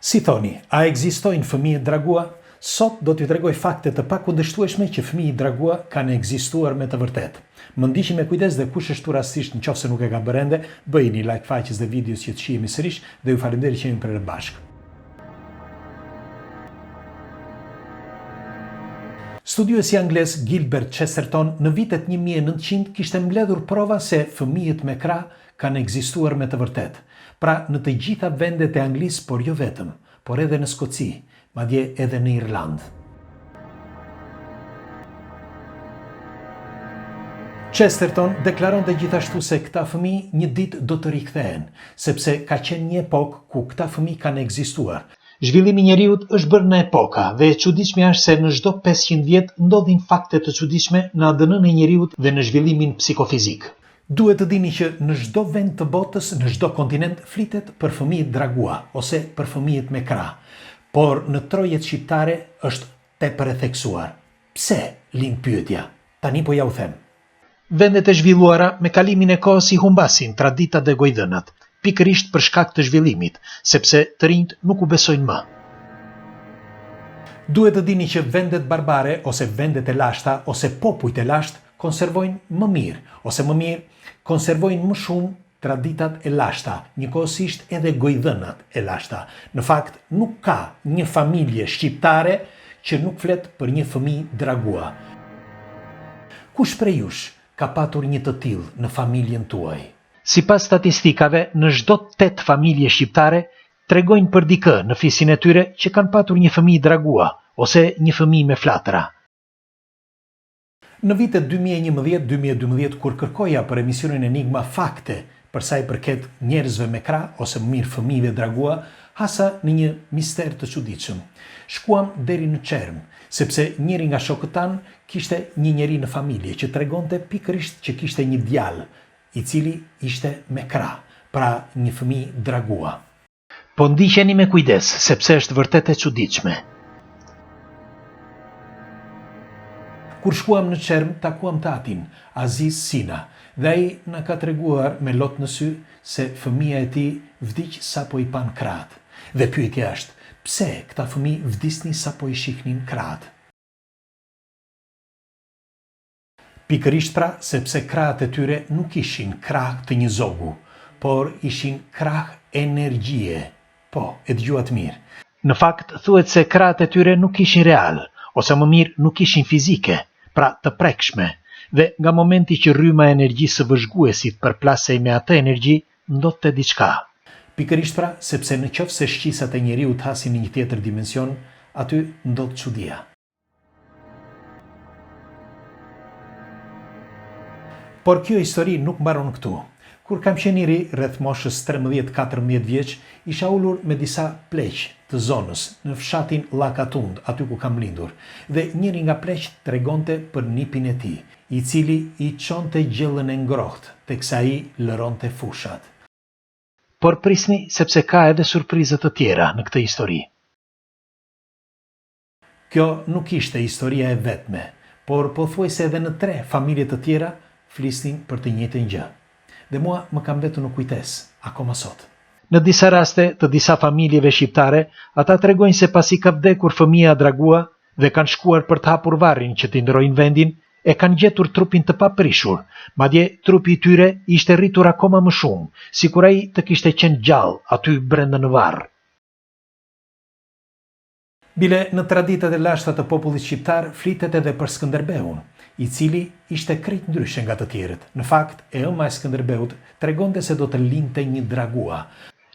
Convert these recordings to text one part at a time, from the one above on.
Si thoni, a ekzistojnë fëmijët dragua? Sot do t'ju tregoj fakte të pakundërshtueshme që fëmijët dragua kanë ekzistuar me të vërtetë. Më ndiqni me kujdes dhe kush është këtu rastësisht në qoftë se nuk e ka bërë ende, bëjini like faqes dhe videos që të shihemi sërish dhe ju faleminderit që jemi prerë bashkë. Studiuesi anglez Gilbert Chesterton në vitet 1900 kishte mbledhur prova se fëmijët me krahë kanë ekzistuar me të vërtetë. Pra në të gjitha vendet e Anglisë, por jo vetëm, por edhe në Skoci, madje edhe në Irlandë. Chesterton deklaronte gjithashtu se këta fëmijë një ditë do të rikthehen, sepse ka qenë një epokë ku këta fëmijë kanë ekzistuar. Zhvillimi i njeriut është bërë në epoka dhe e çuditshmja është se në çdo 500 vjet ndodhin fakte të çuditshme në ADN-në e njeriut dhe në zhvillimin psikofizik. Duhet të dini që në çdo vend të botës, në çdo kontinent flitet për fëmijët dragua ose për fëmijët me krahë, por në trojet shqiptare është tepër e theksuar. Pse, lind pyetja. Tani po ja u them. Vendet e zhvilluara me kalimin e kohës i humbasin traditat dhe gojëdhënat, pikërisht për shkak të zhvillimit, sepse të rinjtë nuk u besojnë më. Duhet të dini që vendet barbare ose vendet e lashta ose popujt e lashtë konservojnë më mirë, ose më mirë, konservojnë më shumë traditat e lashta, njëkohësisht edhe gojëdhënat e lashta. Në fakt, nuk ka një familje shqiptare që nuk flet për një fëmijë dragua. Kush prej jush ka patur një të tillë në familjen tuaj? Sipas statistikave, në çdo tetë familje shqiptare tregojnë për dikë në fisin e tyre që kanë patur një fëmijë dragua ose një fëmijë me flatra. Në vitet 2011, 2012 kur kërkoja për emisionin Enigma fakte për sa i përket njerëzve me krahë ose më mirë fëmijëve dragua, hasa në një mister të çuditshëm. Shkuam deri në Çermë, sepse njëri nga shokët tanë kishte një njeri në familje që tregonte pikërisht që kishte një djalë, i cili ishte me krahë, pra një fëmijë dragua. Po ndiqeni me kujdes, sepse është vërtet e çuditshme. Kur shkuam në Çermë, takuam të atin, Aziz Sina, dhe ai na ka treguar me lot në sy se fëmija e tij vdiq sapo i panë krahët. Dhe pyetja është, pse këta fëmijë vdisnin sapo i shihnin krahët? Pikërisht pra sepse krahët e tyre nuk ishin krahë të një zogu, por ishin krahë energjie. Po, e dëgjuat mirë. Në fakt, thuhet se krahët e tyre nuk ishin realë, ose më mirë nuk ishin fizike, pra të prekshme, dhe nga momenti që rryma e energjisë së vëzhguesit përplasej me atë energji, ndodhte diçka. Pikërisht pra, sepse në qoftë se shqisat e njeriut hasin në një tjetër dimension, aty ndodh çudia. Por kjo histori nuk mbaron këtu. Kur kam qenë i ri, rreth moshës 13-14 vjeç, isha ulur me disa pleq të zonës, në fshatin Llakatund, aty ku kam lindur, dhe njëri nga pleqtë tregonte për nipin e tij, i cili i çonte gjellën e ngrohtë, teksa ai lëronte fushat. Por prisni, sepse ka edhe surpriza të tjera në këtë histori. Kjo nuk ishte historia e vetme, por pothuajse edhe në tre familje të tjera flisnin për të njëjtën gjë. Dhe mua më ka mbetur në kujtesë, akoma sot. Në disa raste të disa familjeve shqiptare, ata tregojnë se pasi ka vdekur fëmija dragua dhe kanë shkuar për të hapur varrin që t'i ndërrojnë vendin, e kanë gjetur trupin të paprishur, madje trupi i tyre ishte rritur akoma më shumë, sikur ai të kishte qenë gjallë aty brenda në varr. Bile, në traditat e lashta të popullit shqiptar flitet edhe për Skënderbeun, i cili ishte krejt ndryshe nga të tjerët. Në fakt, e ëma e Skënderbeut tregonte se do të lindte një dragua.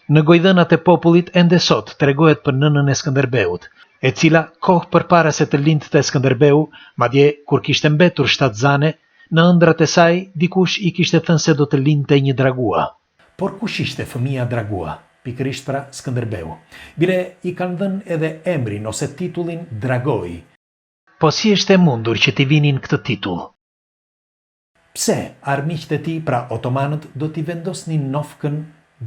Në gojëdhënat e popullit ende sot tregohet për nënën e Skënderbeut, e cila kohë përpara se të lindte Skënderbeu, madje kur kishte mbetur shtatzane, në ëndrrat e saj dikush i kishte thënë se do të lindte një dragua. Por kush ishte fëmija Dragua? Pikërisht pra Skënderbeu. Bile i kanë dhënë edhe emrin ose titullin Dragoi. Po si është e mundur që t'i vinin këtë titull? Pse armiqtë e tij, pra otomanët, do t'i vendosnin nofkën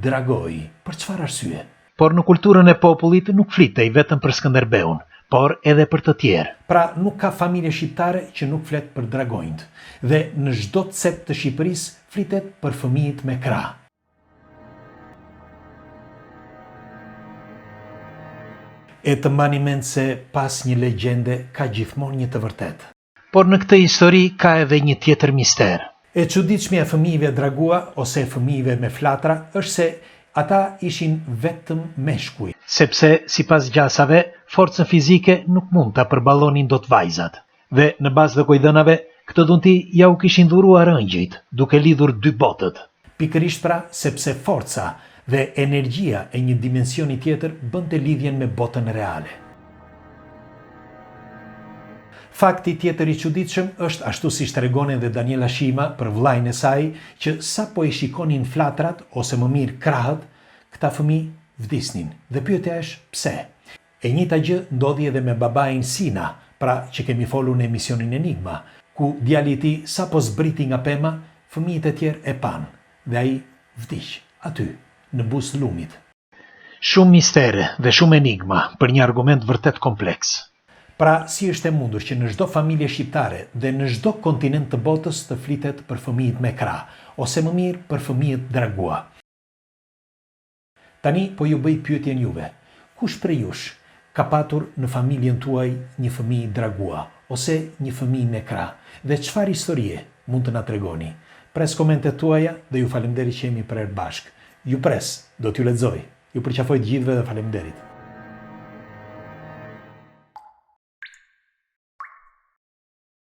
Dragoi? Për çfarë arsye? Por në kulturën e popullit nuk flitej vetëm për Skënderbeun, por edhe për të tjerë. Pra nuk ka familje shqiptare që nuk flet për dragonjtë. Dhe në çdo cep të Shqipërisë flitet për fëmijët me krahë. E të mbani mend se pas një legjende ka gjithmonë një të vërtetë. Por në këtë histori ka edhe një tjetër mister. E çuditshmja e fëmijëve dragua ose e fëmijëve me flatra është se ata ishin vetëm meshkuj. Sepse, sipas gjasave, forcën fizike nuk mund ta përballonin dot vajzat. Dhe, në bazë të gojëdhënave, këtë dhunti ua kishin dhuruar ëngjëjt, duke lidhur dy botët. Pikërisht pra, sepse forca dhe energjia e një dimensioni tjetër bënte lidhjen me botën reale. Fakti tjetër i çuditshëm është ashtu siç tregon edhe Daniela Shima për vëllain e saj, që sapo i shikonin flatrat ose më mirë krahët, këta fëmijë vdisnin. Dhe pyetja është pse? E njëjta gjë ndodhi edhe me babain Sina, pra që kemi folur në emisionin Enigma, ku djali i tij sapo zbriti nga pema, fëmijët e tjerë e panë dhe ai vdiq aty, në buzë të lumit. Shumë mistere dhe shumë enigma për një argument vërtet kompleks. Pra, si është e mundur që në çdo familje shqiptare dhe në çdo kontinent të botës të flitet për fëmijët me krahë, ose më mirë për fëmijët dragua? Tani po ju bëj pyetjen juve, kush prej jush ka patur në familjen tuaj një fëmijë dragua ose një fëmijë me krahë dhe çfarë historie mund të na tregoni? Pres komentet tuaja dhe ju faleminderit që jemi prerë bashkë. Ju pres, do t'ju lexoj. Ju përqafoj të gjithëve dhe faleminderit.